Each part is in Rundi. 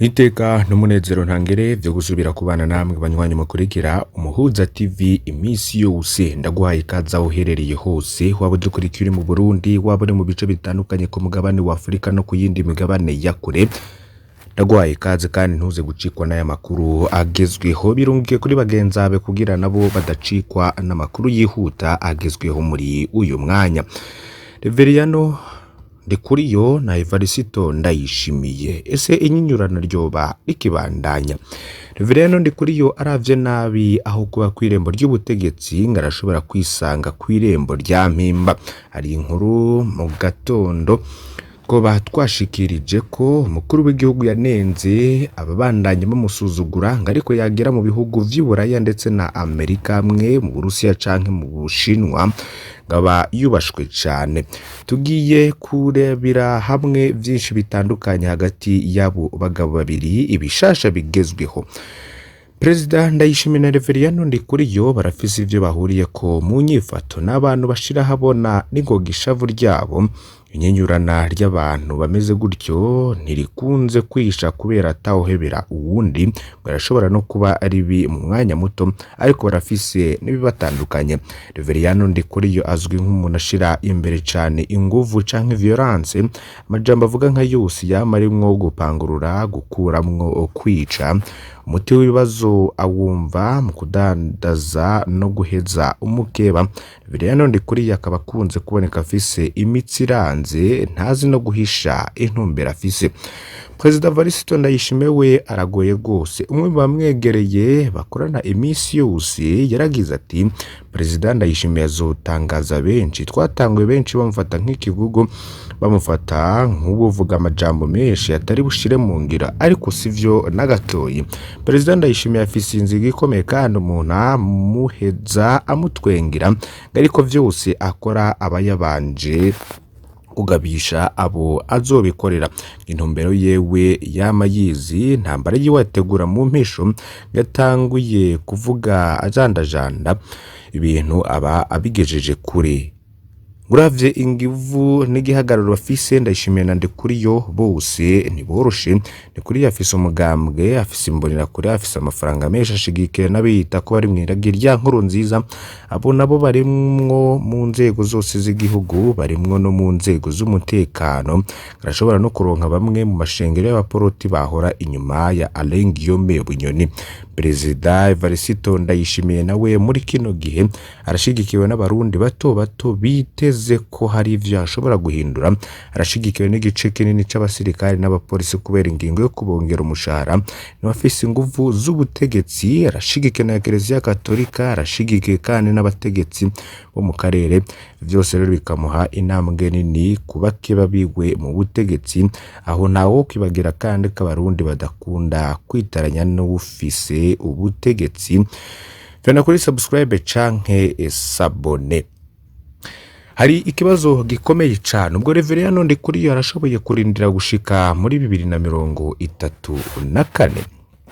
Niteka n'umunezero ntangere vyo gusubira kubana namwe banywanyi mukurikira Umuhuza TV imisi yose. Ndaguhaye ikaze aho uherereye hose, waba udukurikiye uri mu Burundi, waba uri mu bice bitandukanye ku mugabane wa Afurika no ku yindi migabane ya kure. Ndaguhaye ikaze kandi ntuze gucikwa n'aya makuru agezweho. Birungiye kuri bagenzi bawe kugira nabo badacikwa n'amakuru yihuta agezweho muri uyu mwanya. Reveriyano Ndikuriyo na Evarisito Ndayishimiye, ese inyinyurano ryoba rikibandanya? Reveriyano Ndikuriyo aravye nabi, aho kuba kw'irembo ry'ubutegetsi ngo arashobora kwisanga kw'irembo rya Mpimba. Hari inkuru mu gatondo twoba twashikirije ko umukuru w'igihugu yanenze ababandanya bamusuzugura, ngo ariko yagera mu bihugu vy'i Buraya ndetse na Amerika hamwe mu Burusiya canke mu Bushinwa ngo aba yubashwe cane. Tugiye kurebera hamwe vyinshi bitandukanye hagati y'abo bagabo babiri, ibishasha bigezweho. Perezida Ndayishimiye na Reveriyano Ndikuriyo barafise ivyo bahuriyeko mu nyifato, n'abantu bashira ahabona n'ingoga ishavu ryabo. Inyinyurana ry'abantu bameze gutyo ntirikunze kwisha kubera atawuhebera uwundi, ngo arashobora no kuba ribi mu mwanya muto, ariko barafise n'ibibatandukanye. Reveriyano Ndikuriyo azwi nk'umuntu ashira imbere cane inguvu canke violence, amajambo avuga nka yose yama arimwo gupangurura, gukuramwo, kwica. Umuti w'ibibazo awumva mu kudandaza no guheza umukeba. Reveriyano Ndikuriyo akaba akunze kuboneka afise imitsi iranze, ntazi no guhisha intumbero afise. Perezida Varisito Ndayishimiye we aragoye rwose. Umwe mu bamwegereye bakorana imisi yose yaragize ati: "Perezida Ndayishimiye azotangaza benshi. Twatanguye benshi bamufata nk'ikigugu, bamufata nk'uwuvuga amajambo menshi atari bushire mu ngiro, ariko sivyo na gatoyi. Perezida Ndayishimiye afise inzigo ikomeye kandi umuntu amuheza amutwengira, ariko vyose akora aba yabanje kugabisha abo azobikorera. Intumbero yewe yama yizi, intambara yiwe ategura mu mpisho, yatanguye kuvuga ajandajanda ibintu aba abigejeje kure. Uravye inguvu n'igihagararo bafise, Ndayishimiye na Ndikuriyo bose ntiboroshe. Ndikuriyo afise umugambwe, afise imbonerakure, afise amafaranga menshi, ashigikiwe n'abiyita ko bari mw'iragi rya Nkurunziza. Abo nabo barimwo mu nzego zose z'igihugu, barimwo no mu nzego z'umutekano. Arashobora no kuronka bamwe mu mashengero y'abaporoti bahora inyuma ya Alain Guillaume Bunyoni. Perezida Evarisito Ndayishimiye nawe muri kino gihe arashigikiwe n'abarundi bato bato biteze ko hari ivyo ashobora guhindura. Arashigikiwe n'igice kinini c'abasirikare n'abapolisi kubera ingingo yo kubongera umushahara, niwe afise inguvu z'ubutegetsi. Arashigikiwe na Ekereziya Katolika, arashigikiwe kandi n'abategetsi bo mu karere. Vyose rero bikamuha intambwe nini ku bakeba biwe mu butegetsi. Aho ntawokwibagira kandi ko abarundi badakunda kwitaranya n'uwufise ubutegetsi. Fena kuri subscribe canke s'abonner. Hari ikibazo gikomeye cane. Ubwo Reveriyano Ndikuriyo arashoboye kurindira gushika muri 2034?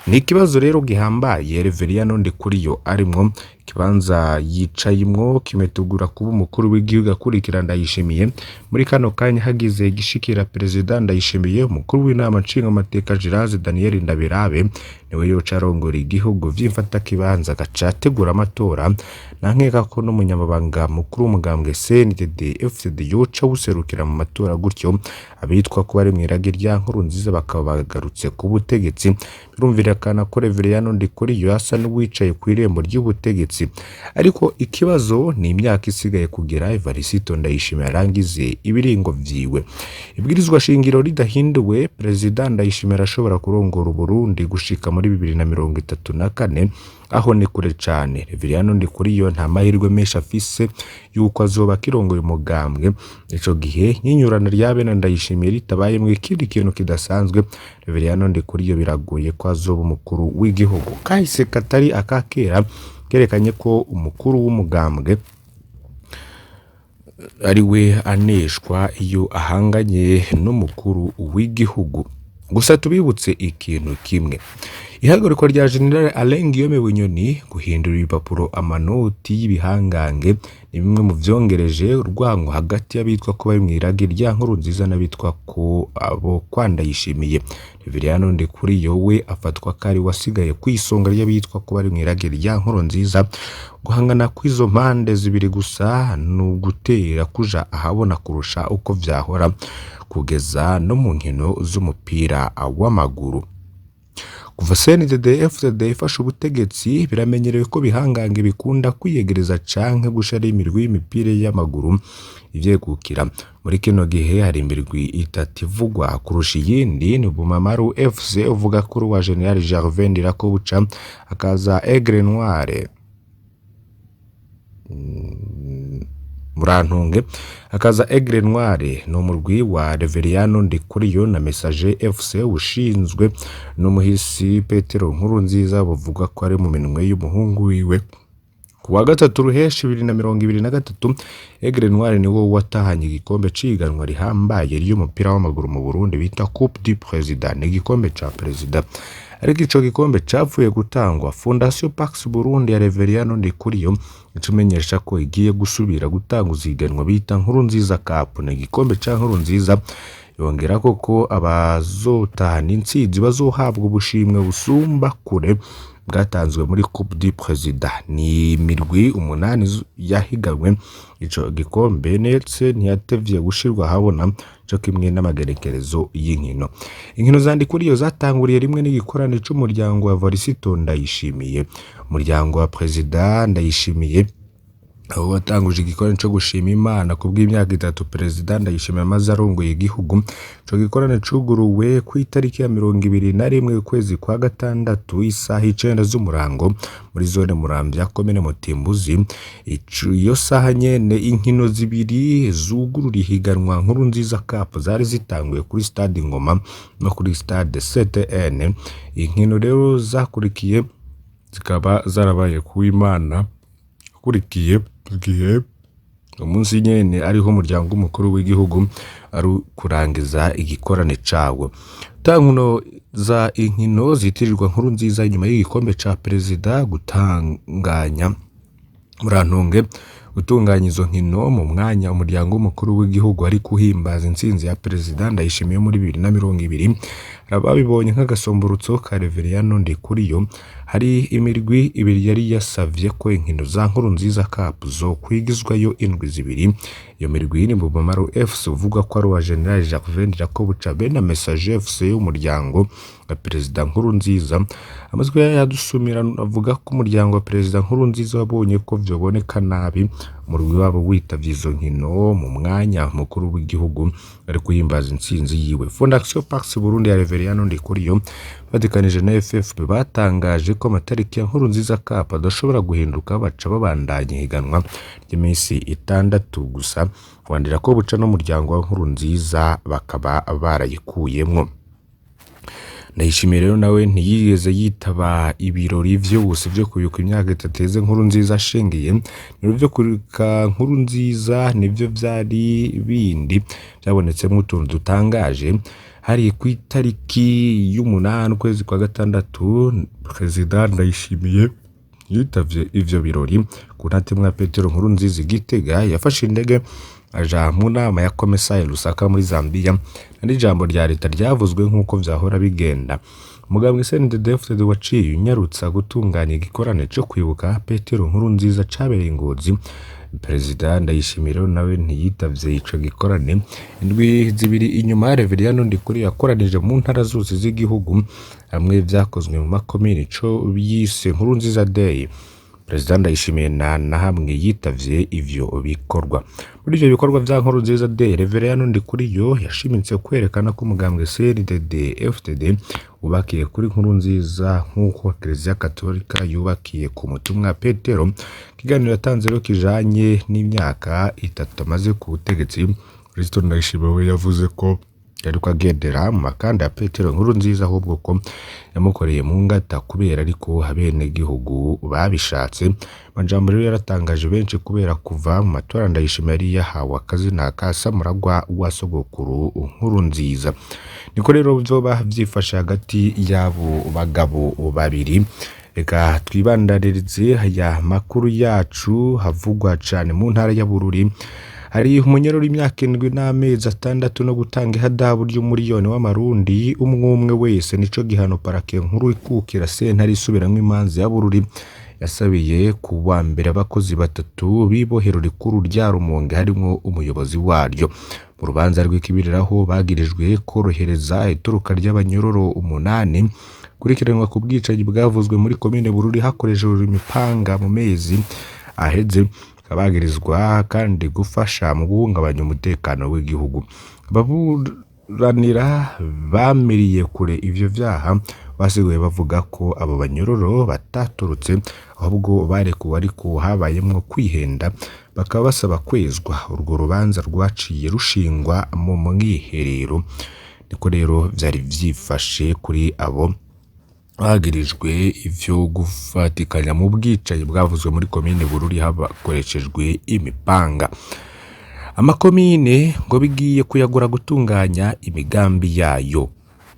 Ni ikibazo rero gihambaye Reveriyano Ndikuriyo arimwo. Ikibanza yicayemwo kimutegura kuba umukuru w'igihugu akurikira Ndayishimiye. Muri kano kanya hagize igishikira Perezida Ndayishimiye, umukuru w'inama nshingamateka Gerard Daniel Ndabirabe niwe yoca arongora igihugu vy'imfatakibanza, agaca ategura amatora. Nankeka ko n'umunyamabanga mukuru w'umugambwe CNDD FDD yoca awuserukira mu matora, gutyo abitwa ko bari mw'iragi rya Nkurunziza bakaba bagarutse ku butegetsi. Birumvikana ko Reveriyano Ndikuriyo asa n'uwicaye kw'irembo ry'ubutegetsi, ariko ikibazo ni imyaka isigaye kugira Evarisito Ndayishimiye arangize ibiringo vyiwe. Ibwirizwa shingiro ridahinduwe, Perezida Ndayishimiye arashobora kurongora Uburundi gushika muri 2034. Aho ni kure cane. Reveriyano Ndikuriyo nta mahirwe menshi afise yuko azoba akirongoye umugambwe ico gihe. Nyinyurana rya bene Ndayishimiye ritabayemwo ikindi kintu kidasanzwe, Reveriyano Ndikuriyo biragoye ko azoba umukuru w'igihugu. Kahise katari akakera kerekanye ko umukuru w'umugambwe ari we aneshwa iyo ahanganye n'umukuru w'igihugu. Gusa tubibutse ikintu kimwe: Ihagarikwa rya General Alain Guillaume Bunyoni, guhindura ibipapuro amanoti y'ibihangange ni bimwe mu vyongereje urwango hagati y'abitwa ko bari mw'iragi rya Nkurunziza n'abitwa ko abo kwa Ndayishimiye. Reveriyano Ndikuriyo we afatwa ko ari wasigaye kw'isonga ry'abitwa ko bari mw'iragi rya Nkurunziza. Guhangana kw'izo mpande zibiri gusa ni ugutera kuja ahabona kurusha uko vyahora, kugeza no mu nkino z'umupira w'amaguru. Kuva CNDD-FDD ifashe ubutegetsi, biramenyerewe ko bihangange bikunda kwiyegereza canke gushira imirwi y'imipira y'amaguru ivyegukira. Muri kino gihe hari imirwi itatu ivugwa kurusha iyindi: ni Bumamaru FC uvuga ko wa General Gervais Ndirakobuca, hakaza Aigle Noire Murantunge, hakaza Aigle Noire ni umurwi wa Reveriyano Ndikuriyo na Messager FC ushinzwe n'umuhisi Petero Nkurunziza, buvuga ko ari mu minwe y'umuhungu wiwe. Ku wa gatatu ruheshi 2023, Aigle Noire niwo watahanye igikombe c'ihiganwa rihambaye ry'umupira w'amaguru mu Burundi bita Coupe du Président, ni igikombe ca perezida. Ariko ico gikombe capfuye gutangwa, Fondation Pax Burundi ya Reveriyano Ndikuriyo icumenyesha ko igiye gusubira gutanguza ihiganwa bita Nkurunziza Cup, ni igikombe ca Nkurunziza. Yongerako ko abazotahana intsinzi bazohabwa ubushimwe busumba kure bwatanzwe muri Coupe du Président. Ni imirwi 8 yahiganwe ico gikombe, ndetse ntiyatevye gushirwa ahabona co kimwe n'amagerekerezo y'inkino. Inkino za Ndikuriyo zatanguriye rimwe n'igikorane c'umuryango wa Varisito Ndayishimiye, umuryango wa Perezida Ndayishimiye, aho watanguje igikorane co gushima Imana kubw'imyaka 3 Perezida Ndayishimiye amaze arongoye igihugu. Ico gikorane cuguruwe kw'itariki ya 21 ukwezi kwa gatandatu isaha 9 z'umurango muri zone Muramvya, komine Mutimbuzi. Iyo saha nyene inkino zibiri zugurura ihiganwa Nkurunziza Cup zari zitanguye kuri stade Ngoma no kuri stade CTN. Inkino rero zakurikiye zikaba zarabaye kuw'Imana ukurikiye, igihe umunsi nyene ariho umuryango w'umukuru w'igihugu ari kurangiza igikorane cawo. Tankuno za inkino zitirirwa Nkurunziza inyuma y'igikombe ca perezida, gutanganya Murantunge, gutunganya izo nkino mu mwanya umuryango w'umukuru w'igihugu ari kuhimbaza intsinzi ya Perezida Ndayishimiye muri 2020, ababibonye nk'agasomborotso ka Reveriyano Ndikuriyo. Hari imirwi ibiri yari yasavye ko inkino za Nkurunziza Cup zo kwigizwayo indwi zibiri. Iyo mirwi ni Bumamaru FC uvuga ko ari uwa General Gervais Ndirakobuca be na Messager FC y'umuryango wa Perezida Nkurunziza. Amazwi yadusumira avuga ko umuryango wa Perezida Nkurunziza wabonye ko vyoboneka nabi umurwi wabo witavye izo nkino mu mwanya mukuru w'igihugu ari kuhimbaza intsinzi yiwe. Fondation Pax Burundi ya Reveriyano Ndikuriyo batikanije na FFP batangaje ko amatariki ya Nkurunziza Cup adashobora guhinduka, baca babandanya ihiganwa ry'iminsi 6 gusa. Wandira ko buca n'umuryango wa Nkurunziza bakaba barayikuyemwo. Ndayishimiye rero nawe ntiyigeze yitaba ibirori vyose vyo kwibuka imyaka 3 iheze Nkurunziza ashingiye. Ibirori vyo kwibuka Nkurunziza nivyo vyari bindi vyabonetsemwo utuntu dutangaje. Hari kw'itariki 8 ukwezi kwa gatandatu, Perezida Ndayishimiye yitavye ivyo birori ku ntatemwa Petero Nkurunziza i Gitega. Yafashe indege aja mu nama ya Komisaye Lusaka muri Zambia, n'ijambo rya leta ryavuzwe nk'uko vyahora bigenda. Umugambwe CNDD-FDD waciye unyarutsa gutunganya igikorane co kwibuka Petero Nkurunziza cabereye i Ngozi. Perezida Ndayishimiye rero nawe ntiyitavye ico gikorane. Indwi zibiri inyuma, Reveriyano Ndikuriyo yakoranije mu ntara zose z'igihugu hamwe vyakozwe mu makomine ico yise Nkurunziza Day. Perezida Ndayishimiye na hamwe yitavye ivyo bikorwa. Muri ivyo bikorwa vya Nkurunziza Day, Reveriyano Ndikuriyo yashimitse kwerekana ko umugambwe CNDD-FDD wubakiye kuri Nkurunziza nk'uko Kiliziya Katolika yubakiye ku mutumwa Petero. Ikiganiro yatanze rero kijanye n'imyaka 3 amaze ku butegetsi, Kristo Ndayishimiye we yavuze ko Yariko agendera mu makanda ya Petero Nkurunziza, ahubwo ko yamukoreye mu ngata kubera ariko abenegihugu babishatse. Amajambo rero yaratangaje benshi kubera kuva mu matora Ndayishimiye yari yahawe akazina ka Samuragwa wa sogokuru Nkurunziza. Niko rero vyoba vyifashe hagati y'abo bagabo babiri. Reka twibandanirize aya makuru yacu havugwa cane mu ntara ya Bururi. Hari umunyororo w'imyaka 7 n'amezi 6 no gutanga ihadabu ry'umuriyoni w'amarundi umwe umwe wese, nico gihano parake nkuru ikukira sentare isubiramwo imanza ya Bururi yasabiye ku wa mbere abakozi batatu b'ibohero rikuru rya Rumonge harimwo umuyobozi waryo. Mu rubanza rw'ikibiriraho bagirijwe korohereza ituruka ry'abanyororo 8 kurikiranwa ku bwicanyi bwavuzwe muri komine Bururi hakoreshejwe imipanga mu mezi aheze, abagirizwa kandi gufasha mu guhungabanya umutekano w'igihugu. Ababuranira bamiriye kure ivyo vyaha, basiguye bavuga ko abo banyororo bataturutse ahubwo barekuwe ariko habayemwo kwihenda, bakaba basaba kwezwa. Urwo rubanza rwaciye rushingwa mu mwiherero. Niko rero vyari vyifashe kuri abo bagirijwe ivyo gufatikanya mu bwicanyi bwavuzwe muri komine Bururi hakoreshejwe imipanga. Amakomine ngo bigiye kuyagura gutunganya imigambi yayo.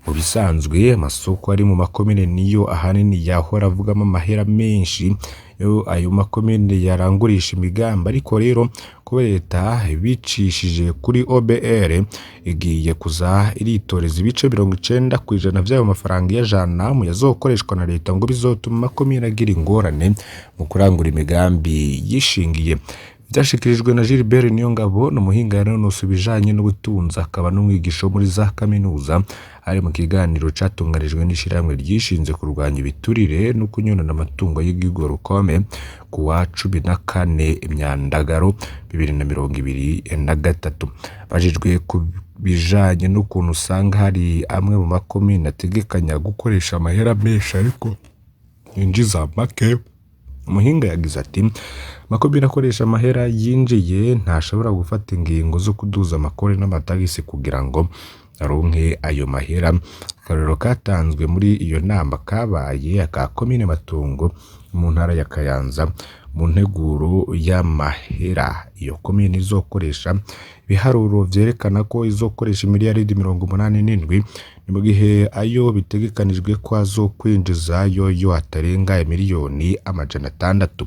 Mu bisanzwe amasoko ari mu makomine niyo ahanini yahora avugamo amahera menshi yo ayo makomine yarangurisha imigambi, ariko rero kubera leta bicishije kuri OBR igiye kuza iritoreza ibice 90% vy'ayo mafaranga iyajana mu yazokoreshwa na leta, ngo bizotuma amakomine agira ingorane mu kurangura imigambi yishingiye. Vyashikirijwe na Gilbert Niyongabo, n'umuhinga yanonosoye ibijanye n'ubutunzi akaba n'umwigisha wo muri za kaminuza, ari mu kiganiro catunganijwe n'ishirahamwe ryishinze kurwanya ibiturire no kunyonona amatungo y'igihugu Rukome ku wa 14 Myandagaro 2023. Bajejwe ku bijanye n'ukuntu usanga hari amwe mu makomine ategekanya gukoresha amahera menshi ariko yinjiza make, umuhinga yagize ati: amakomine akoresha amahera yinjiye ntashobora gufata ingingo zo kuduza amakori n'amatagisi kugira ngo aronke ayo mahera. Akarorero katanzwe muri iyo nama kabaye aka komine Matongo mu ntara ya Kayanza. Mu nteguro y'amahera iyo komine izokoresha, ibiharuro vyerekana ko izokoresha imiliyaridi 87, ni mu gihe ayo bitegekanijwe ko azokwinjiza yoyo atarenga miliyoni 600.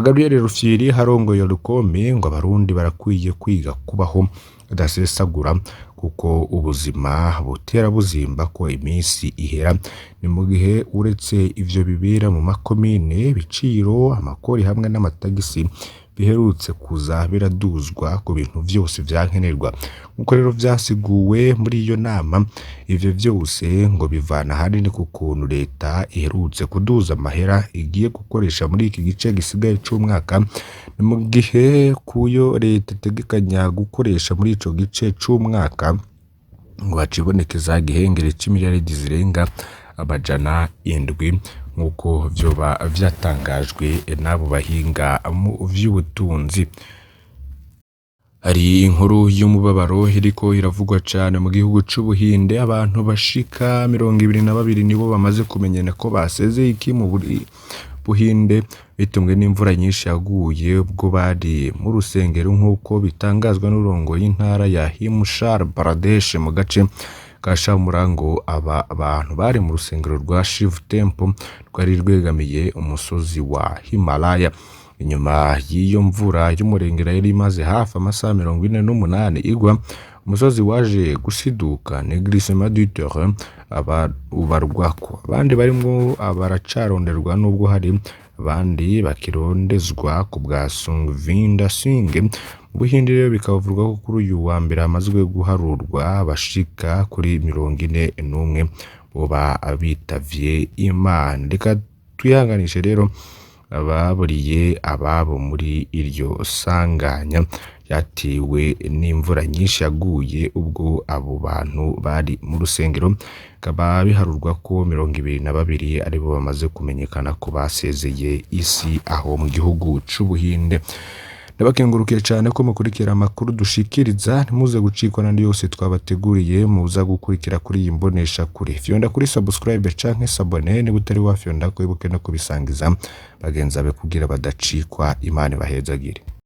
Gabriel Rufyiri harongoye Rukome ngo abarundi barakwiye kwiga kubaho badasesagura kuko ubuzima butera buzimba ko iminsi ihera. Ni mu gihe uretse ivyo bibera mu makomine, ibiciro, amakori hamwe n'amatagisi biherutse kuza biraduzwa ku bintu vyose vyankenerwa. Nkuko rero vyasiguwe muri iyo nama, ivyo vyose ngo bivana ahanini ku kuntu leta iherutse kuduza amahera igiye gukoresha muri iki gice gisigaye c'umwaka. Ni mu gihe kuyo leta itegekanya gukoresha muri ico gice c'umwaka ngo hacibonekeza igihengeri c'imiliyaridi zirenga 700, nk'uko vyoba vyatangajwe n'abo bahinga mu vy'ubutunzi. Hari inkuru y'umubabaro iriko iravugwa cane mu gihugu c'Ubuhinde. Abantu bashika 22 nibo bamaze kumenyana ko basezeye iki mu Buhinde bitumwe n'imvura nyinshi yaguye ubwo bari mu rusengero, nk'uko bitangazwa n'urongoye intara ya Himachal Pradesh mu gace ka Shamurango. Aba bantu bari mu rusengero rwa Shiv Temple rwari rwegamiye umusozi wa Himalaya. Inyuma y'iyo mvura y'umurengera yari imaze hafi amasaha 48 igwa, umusozi waje gusiduka néglissement du terrain ubarwako. Abandi barimwo baracaronderwa nubwo hari abandi bakirondezwa ku bwa Sungvinda Singh. Mu Buhinde rero bikavugwa ko kuri uyu wa mbere hamazwe guharurwa abashika kuri 41 boba bitavye Imana. Reka twihanganishe rero ababuriye ababo muri iryo sanganya ryatewe n'imvura nyinshi yaguye ubwo abo bantu bari mu rusengero. Bikaba biharurwa ko 22 aribo bamaze kumenyekana ko basezeye isi aho mu gihugu c'Ubuhinde. Ndabakengurukiye cane ko mukurikira amakuru dushikiriza, ntimuze gucikwa n'andi yose twabateguriye muza gukurikira kuri iyi mbonesha kure. Fyonda kuri subscribe canke s'abonner niba utari wafyonda, wibuke no kubisangiza bagenzi bawe kugira badacikwa. Imana ibahezagire.